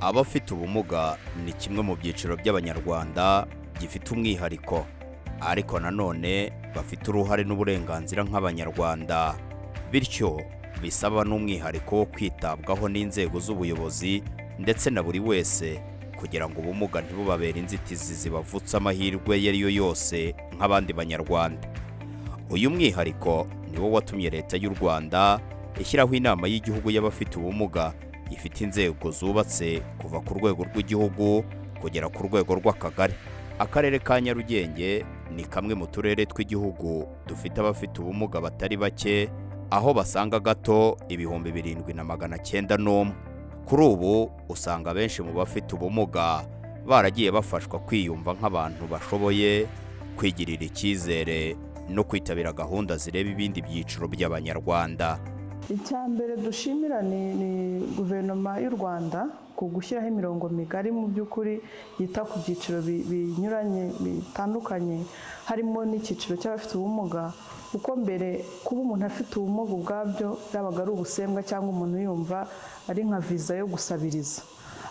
Abafite ubumuga ni kimwe mu byiciro by'Abanyarwanda gifite umwihariko, ariko nanone bafite uruhare n'uburenganzira nk'Abanyarwanda, bityo bisaba n'umwihariko wo kwitabwaho n'inzego z'ubuyobozi ndetse na buri wese kugira ngo ubumuga ntibubabere inzitizi zibavutsa amahirwe ayo ari yo yose nk'abandi Banyarwanda. Uyu mwihariko niwo watumye Leta y'u Rwanda ishyiraho Inama y'Igihugu y'Abafite Ubumuga, ifite inzego zubatse kuva ku rwego rw'igihugu kugera ku rwego rw'akagari. Akarere ka Nyarugenge ni kamwe mu turere tw'igihugu dufite abafite ubumuga batari bake, aho basanga gato 7901. Kuri ubu usanga benshi mu bafite ubumuga baragiye bafashwa kwiyumva nk'abantu bashoboye kwigirira icyizere no kwitabira gahunda zireba ibindi byiciro by'Abanyarwanda. Icya mbere dushimira ni Guverinoma y'u Rwanda ku gushyiraho imirongo migari mu by'ukuri yita ku byiciro binyuranye bitandukanye, harimo n'icyiciro cy'abafite ubumuga, kuko mbere kuba umuntu afite ubumuga ubwabyo byabaga ari ubusembwa cyangwa umuntu yumva ari nka viza yo gusabiriza.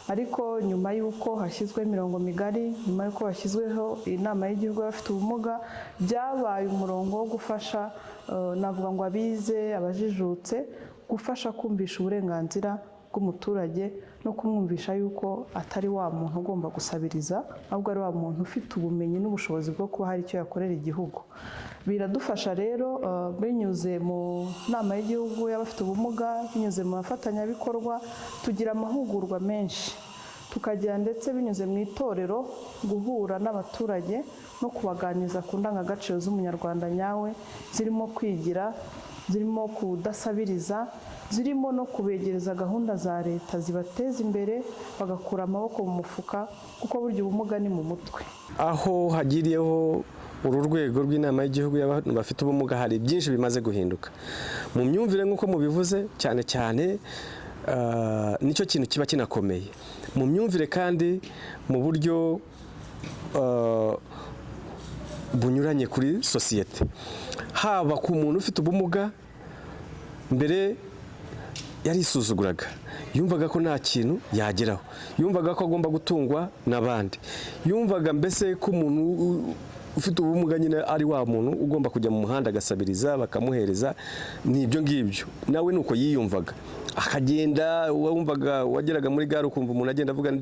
Ariko nyuma y'uko hashyizweho imirongo migari, nyuma y'uko hashyizweho Inama y'Igihugu y'Abafite Ubumuga, byabaye umurongo wo gufasha, navuga ngo abize, abajijutse, gufasha kumvisha uburenganzira bw'umuturage no kumwumvisha yuko atari wa muntu ugomba gusabiriza, ahubwo ari wa muntu ufite ubumenyi n'ubushobozi bwo kuba hari icyo yakorera igihugu. Biradufasha rero, binyuze mu Nama y'Igihugu y'Abafite Ubumuga, binyuze mu bafatanyabikorwa, tugira amahugurwa menshi, tukagira ndetse binyuze mu itorero guhura n'abaturage no kubaganiriza ku ndangagaciro z'Umunyarwanda nyawe, zirimo kwigira, zirimo kudasabiriza, zirimo no kubegereza gahunda za leta zibateza imbere, bagakura amaboko mu mufuka, kuko burya ubumuga ni mu mutwe. Aho hagiriyeho uru rwego rw'Inama y'Igihugu y'Abantu Bafite Ubumuga, hari byinshi bimaze guhinduka mu myumvire nk'uko mubivuze. Cyane cyane nicyo kintu kiba kinakomeye mu myumvire, kandi mu buryo bunyuranye kuri sosiyete, haba ku muntu ufite ubumuga. Mbere yarisuzuguraga, yumvaga ko nta kintu yageraho, yumvaga ko agomba gutungwa n'abandi, yumvaga mbese ko umuntu ufite ubumuga nyine ari wa muntu ugomba kujya mu muhanda agasabiriza bakamuhereza. Ni ibyo ngibyo, nawe ni uko yiyumvaga, akagenda. Wumvaga wageraga muri gare ukumva umuntu agenda avuga: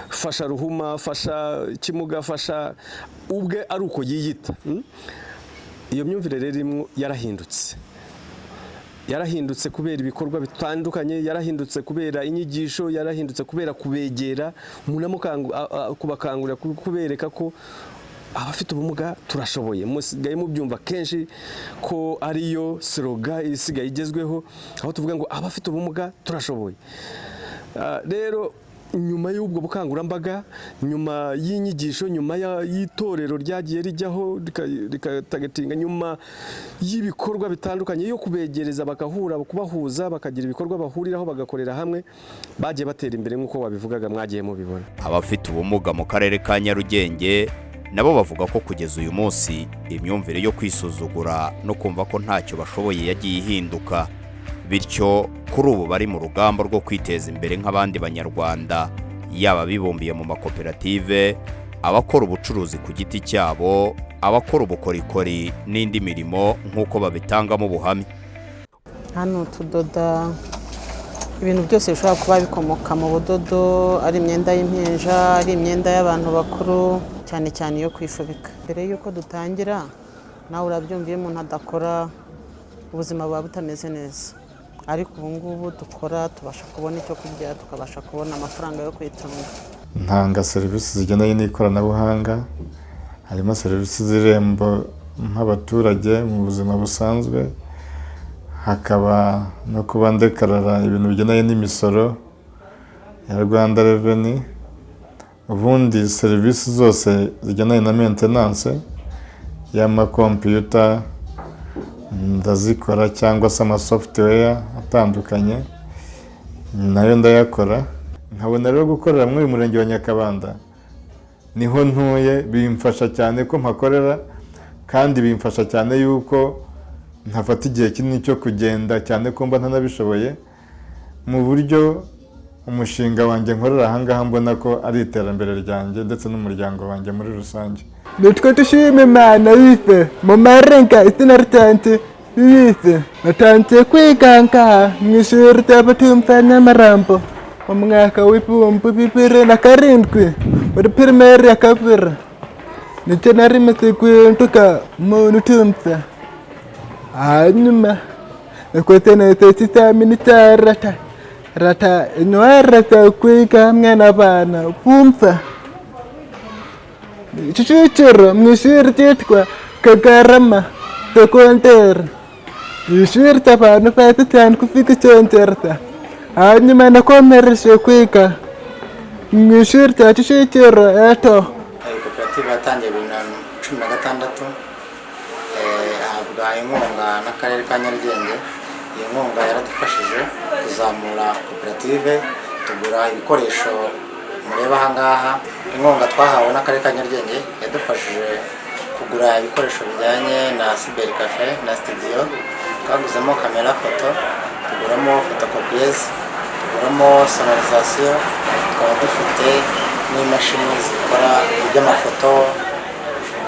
"Fasha ruhuma, fasha kimuga, fasha." Ubwe ari uko yiyita. Iyo myumvire rero imwe yarahindutse, yarahindutse kubera ibikorwa bitandukanye, yarahindutse kubera inyigisho, yarahindutse kubera kubegera umuntu, kubakangurira, kubereka ko abafite ubumuga turashoboye. Musigaye mubyumva kenshi ko ariyo slogan isigaye igezweho, aho tuvuga ngo "Abafite ubumuga turashoboye." Rero nyuma y'ubwo bukangurambaga, nyuma y'inyigisho, nyuma y'itorero ryagiye rijyaho rikatagatinga, nyuma y'ibikorwa bitandukanye yo kubegereza, bagahura, kubahuza, bakagira ibikorwa bahuriraho, bagakorera hamwe, bagiye batera imbere nk'uko wabivugaga, mwagiye mubibona. Abafite ubumuga mu karere ka Nyarugenge nabo bavuga ko kugeza uyu munsi imyumvire yo kwisuzugura no kumva ko ntacyo bashoboye yagiye ihinduka, bityo kuri ubu bari mu rugamba rwo kwiteza imbere nk'abandi Banyarwanda, yaba bibumbiye mu makoperative, abakora ubucuruzi ku giti cyabo, abakora ubukorikori n'indi mirimo, nk'uko babitangamo ubuhamya. Hano tudoda ibintu byose bishobora kuba bikomoka mu budodo, ari imyenda y'impinja, ari imyenda y'abantu bakuru, cyane cyane iyo kwifubika. Mbere y'uko dutangira, nawe urabyumva, iyo umuntu adakora ubuzima buba butameze neza, ariko ubu ngubu dukora tubasha kubona icyo kurya, tukabasha kubona amafaranga yo kwitunga. Ntanga serivisi zigendanye n'ikoranabuhanga, harimo serivisi z'Irembo nk'abaturage mu buzima busanzwe, hakaba no kuba ndekarara ibintu bigendanye n'imisoro ya Rwanda Revenue, ubundi serivisi zose zigendanye na maintenance y'amakompiyuta ndazikora, cyangwa se ama software atandukanye nayo ndayakora. Nkabona rero gukorera muri uyu murenge wa Nyakabanda, niho ntuye, bimfasha cyane ko mpakorera, kandi bimfasha cyane yuko ntafata igihe kinini cyo kugenda, cyane ko mba ntanabishoboye mu buryo. Umushinga wanjye nkorera ahangaha mbona ko ari iterambere ryanjye ndetse n'umuryango wanjye muri rusange. Nitwe dushima Imana yife mu marenga izina ryanjye yize natangiye kwiga ngaha mu ishuri ry'abatumva Nyamirambo mu mwaka w'2007 muri primaire ya kabiri. Nicyo nari maze guhinduka umuntu utumva. Hanyuma nakoze neza ikizamini cya rata rata intwara kwiga hamwe n'abana bumva Kicukiro mu ishuri ryitwa Kagarama Segonderi, ishuri ry'abantu bazi cyane kuvuga Icyongereza. Hanyuma nakomereje kwiga mu ishuri rya Kicukiro eto. Iyi koperative yatangiye 2016, ahabwa inkunga n'Akarere ka Nyarugenge. Iyo nkunga yaradufashije kuzamura koperative, tugura ibikoresho mureba aha ngaha. Inkunga twahawe n'Akarere ka Nyarugenge yadufashije kugura ibikoresho bijyanye na cyber cafe na studio. Twaguzemo kamera foto, tuguramo photocopieuse, tuguramo sonorisation, tukaba dufite n'imashini zikora iby'amafoto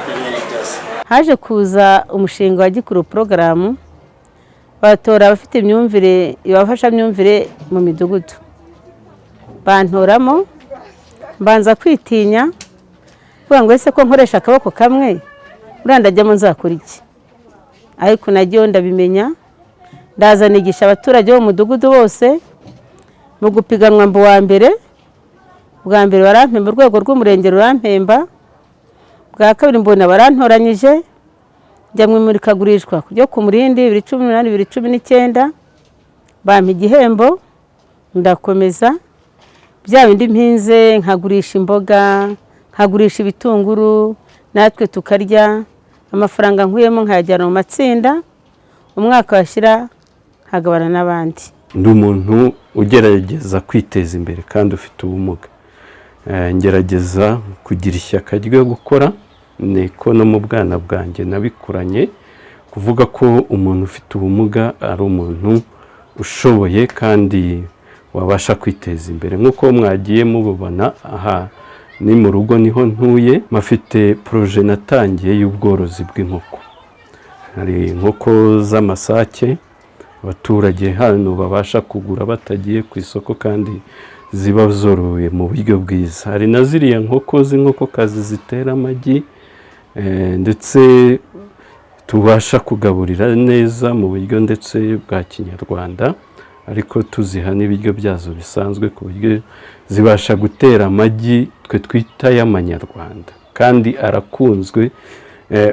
n'ibindi byose. Haje kuza umushinga wa Gikuru Porogaramu, batora abafite imyumvire, ibafashamyumvire mu midugudu, bantoramo. Mbanza kwitinya kuvuga ngo: "Ese ko nkoresha akaboko kamwe, uriya ndajyamo nzakora iki?" Ariko nagiyeho ndabimenya, ndaza nigisha abaturage bo mu mudugudu bose. Mu gupiganwa mba uwa mbere. Bwa mbere barampemba, urwego rw'umurenge rurampemba. Bwa kabiri mbona barantoranyije, njya mu imurikagurishwa ryo ku Murindi 2018, 2019, bampa igihembo. Ndakomeza bya bindi mpinze, nkagurisha imboga, nkagurisha ibitunguru, natwe tukarya. Amafaranga nkuyemo nkayajyana mu matsinda, umwaka washyira nkagabana n'abandi. Ndi umuntu ugerageza kwiteza imbere kandi ufite ubumuga. Ngerageza kugira ishyaka ryo gukora, niko no mu bwana bwanjye nabikuranye, kuvuga ko umuntu ufite ubumuga ari umuntu ushoboye kandi wabasha kwiteza imbere. Nk'uko mwagiye mubibona, aha ni mu rugo, niho ntuye. Mafite projet natangiye y'ubworozi bw'inkoko. Hari inkoko z'amasake abaturage hano babasha kugura batagiye ku isoko, kandi ziba zorowe mu buryo bwiza. Hari na ziriya nkoko z'inkokokazi zitera amagi, ndetse tubasha kugaburira neza mu buryo ndetse bwa kinyarwanda, ariko tuziha n'ibiryo byazo bisanzwe, ku buryo zibasha gutera amagi twe twita y'amanyarwanda, kandi arakunzwe.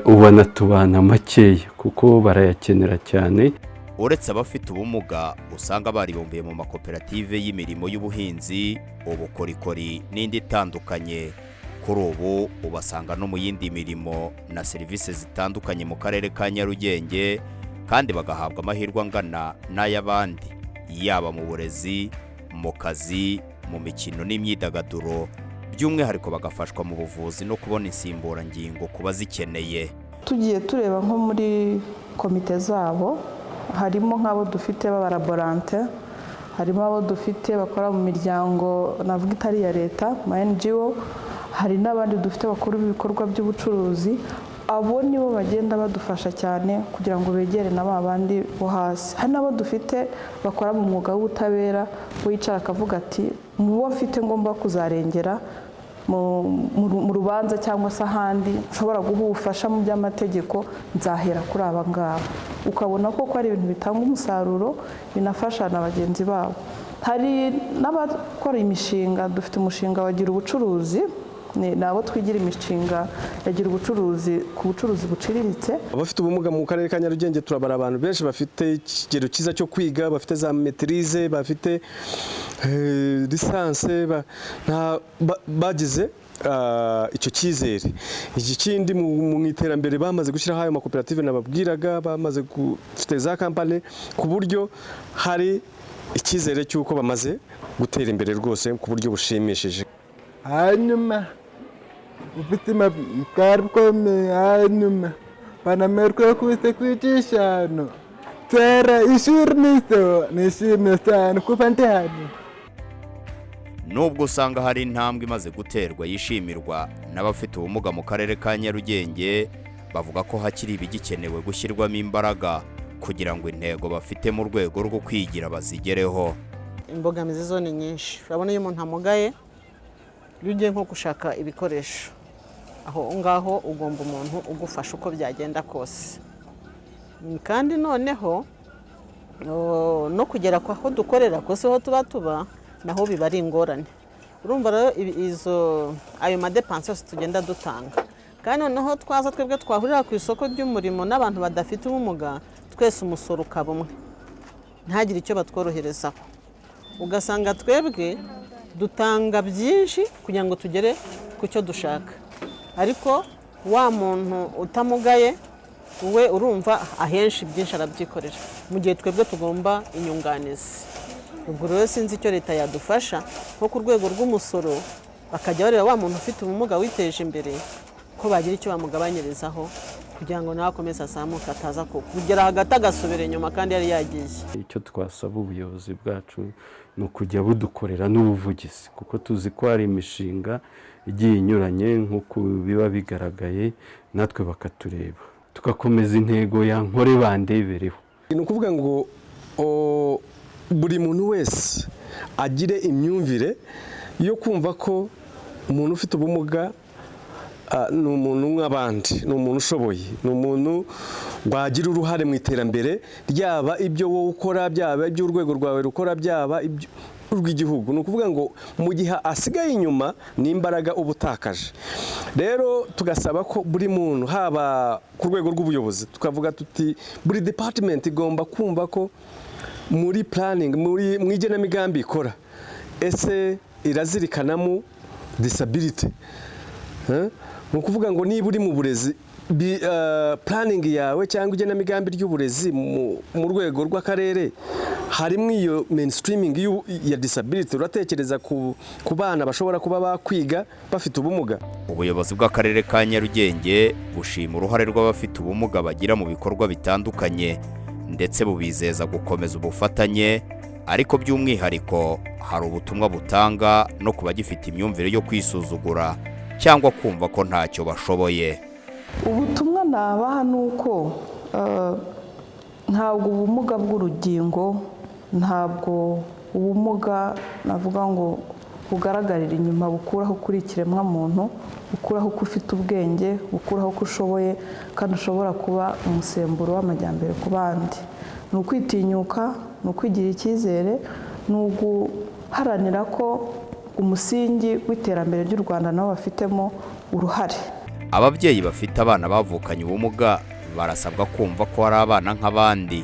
Ubona tubana makeya kuko barayakenera cyane. Uretse abafite ubumuga usanga baribumbiye mu makoperative y'imirimo y'ubuhinzi, ubukorikori n'indi itandukanye, kuri ubu ubasanga no mu yindi mirimo na serivisi zitandukanye mu Karere ka Nyarugenge, kandi bagahabwa amahirwe angana n'ay'abandi, yaba mu burezi, mu kazi, mu mikino n'imyidagaduro, by'umwihariko bagafashwa mu buvuzi no kubona insimburangingo ku bazikeneye. Tugiye tureba nko muri komite zabo, harimo nk'abo dufite b'abalaborante, harimo abo dufite bakora mu miryango navuga itari iya leta, ma NGO, hari n'abandi dufite bakora ibikorwa by'ubucuruzi. Abo nibo bagenda badufasha cyane kugira ngo begere na ba bandi bo hasi. Hari n'abo dufite bakora mu mwuga w'ubutabera, wicara akavuga ati: "Mu bo mfite ngomba kuzarengera mu rubanza cyangwa se ahandi nshobora guha ubufasha mu by'amategeko, nzahera kuri aba ngaba." Ukabona ko ari ibintu bitanga umusaruro, binafasha na bagenzi babo. Hari n'abakora imishinga. Dufite umushinga wa Gira Ubucuruzi, ni abo twigira imishinga yagira ubucuruzi ku bucuruzi buciriritse. Abafite ubumuga mu Karere ka Nyarugenge turabara abantu benshi bafite ikigero cyiza cyo kwiga, bafite za maîtrise, bafite licence, bagize icyo cyizere. Ikindi, mu iterambere bamaze gushyiraho ayo makoperative nababwiraga, bamaze gufite za kampani, ku buryo hari icyizere cy'uko bamaze gutera imbere rwose ku buryo bushimishije. Hanyuma ubuzima bwari bukomeye, hanyuma banamerwe kuza kwigisha hano kera ishuri nizo. Nishimiye cyane kuba ndi hano. Nubwo usanga hari intambwe imaze guterwa yishimirwa n'abafite ubumuga mu karere ka Nyarugenge, bavuga ko hakiri ibigikenewe gushyirwamo imbaraga kugira ngo intego bafite mu rwego rwo kwigira bazigereho. Imbogamizi zo ni nyinshi. Urabona iyo umuntu amugaye, iyo ugiye nko gushaka ibikoresho aho ngaho, ugomba umuntu ugufasha uko byagenda kose. Kandi noneho no kugera aho dukorera, ko siho tuba, naho biba ari ingorane. Urumva rero izo ayo madépenses yose tugenda dutanga. Kandi noneho twaza twebwe twahurira ku isoko ry'umurimo n'abantu badafite ubumuga, twese umusoro ukaba umwe, ntagire icyo batworoherezaho. Ugasanga twebwe dutanga byinshi kugira ngo tugere ku cyo dushaka, ariko wa muntu utamugaye we, urumva ahenshi byinshi arabyikorera, mu gihe twebwe tugomba inyunganizi. Ubwo rero sinzi icyo leta yadufasha, nko ku rwego rw'umusoro bakajya bareba wa muntu ufite ubumuga witeje imbere, ko bagira icyo bamugabanyirizaho kugira ngo nawe akomeze azamuke, ataza kugera hagati agasubira inyuma kandi yari yagiye. Icyo twasaba ubuyobozi bwacu ni ukujya budukorera n'ubuvugizi, kuko tuzi ko hari imishinga igiye inyuranye nk'uko biba bigaragaye, natwe bakatureba, tugakomeza intego ya nkore bandebereho. Ni ukuvuga ngo buri muntu wese agire imyumvire yo kumva ko umuntu ufite ubumuga ni umuntu nk'abandi, ni umuntu ushoboye, ni umuntu wagira uruhare mu iterambere, ryaba ibyo wowe ukora, byaba ibyo urwego rwawe rukora, byaba urw'igihugu. Ni ukuvuga ngo mu gihe asigaye inyuma ni imbaraga uba utakaje. Rero tugasaba ko buri muntu, haba ku rwego rw'ubuyobozi, tukavuga tuti buri department igomba kumva ko muri planning, muri mu igenamigambi ikora, ese irazirikanamo disability? Ni ukuvuga ngo niba uri mu burezi, planning yawe cyangwa igenamigambi ry'uburezi mu rwego rw'akarere, harimo iyo mainstreaming ya disability? Uratekereza ku bana bashobora kuba bakwiga bafite ubumuga? Ubuyobozi bw'akarere ka Nyarugenge bushima uruhare rw'abafite ubumuga bagira mu bikorwa bitandukanye, ndetse bubizeza gukomeza ubufatanye. Ariko by'umwihariko hari ubutumwa butanga no ku bagifite imyumvire yo kwisuzugura cyangwa kumva ko ntacyo bashoboye. Ubutumwa nabaha ni uko ntabwo ubumuga bw'urugingo, ntabwo ubumuga navuga ngo bugaragarira inyuma bukuraho kuri ikiremwamuntu, bukuraho ko ufite ubwenge, bukuraho ko ushoboye kandi ushobora kuba umusemburo w'amajyambere ku bandi. Ni ukwitinyuka, ni ukwigirira icyizere, ni uguharanira ko umusingi w'iterambere ry'u Rwanda nabo bafitemo uruhare. Ababyeyi bafite abana bavukanye ubumuga barasabwa kumva ko ari abana nk'abandi,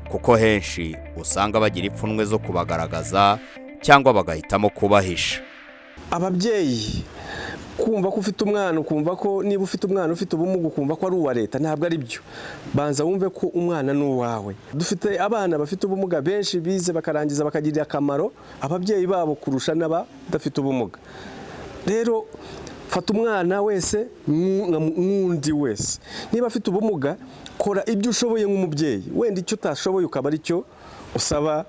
kuko henshi usanga bagira ipfunwe zo kubagaragaza cyangwa bagahitamo kubahisha. Ababyeyi kumva ko ufite umwana, ukumva ko niba ufite umwana ufite ubumuga ukumva ko ari uwa leta, ntabwo ari byo. Banza wumve ko umwana ni uwawe. Dufite abana bafite ubumuga benshi bize bakarangiza, bakagirira akamaro ababyeyi babo kurusha n'abadafite ubumuga. Rero fata umwana wese nk'undi wese. Niba afite ubumuga, kora ibyo ushoboye nk'umubyeyi, wenda icyo utashoboye ukaba ari cyo usaba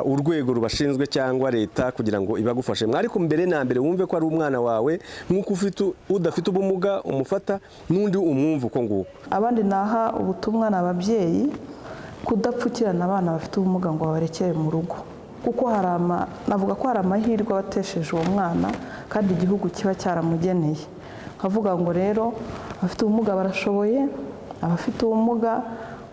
urwego rubashinzwe cyangwa leta kugira ngo ibagufashe. Ariko mbere na mbere wumve ko ari umwana wawe, nk'uko ufite udafite ubumuga umufata, n'undi umwumva uko nguko. Abandi naha ubutumwa ni ababyeyi, kudapfukirana abana bafite ubumuga ngo babarekere mu rugo, kuko hari ama navuga ko hari amahirwe abatesheje uwo mwana kandi igihugu kiba cyaramugeneye. Nkavuga ngo rero abafite ubumuga barashoboye, abafite ubumuga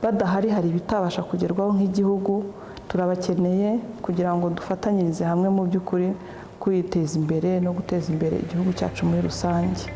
badahari hari ibitabasha kugerwaho nk'igihugu. Turabakeneye kugira ngo dufatanyirize hamwe mu by'ukuri kwiteza imbere no guteza imbere igihugu cyacu muri rusange.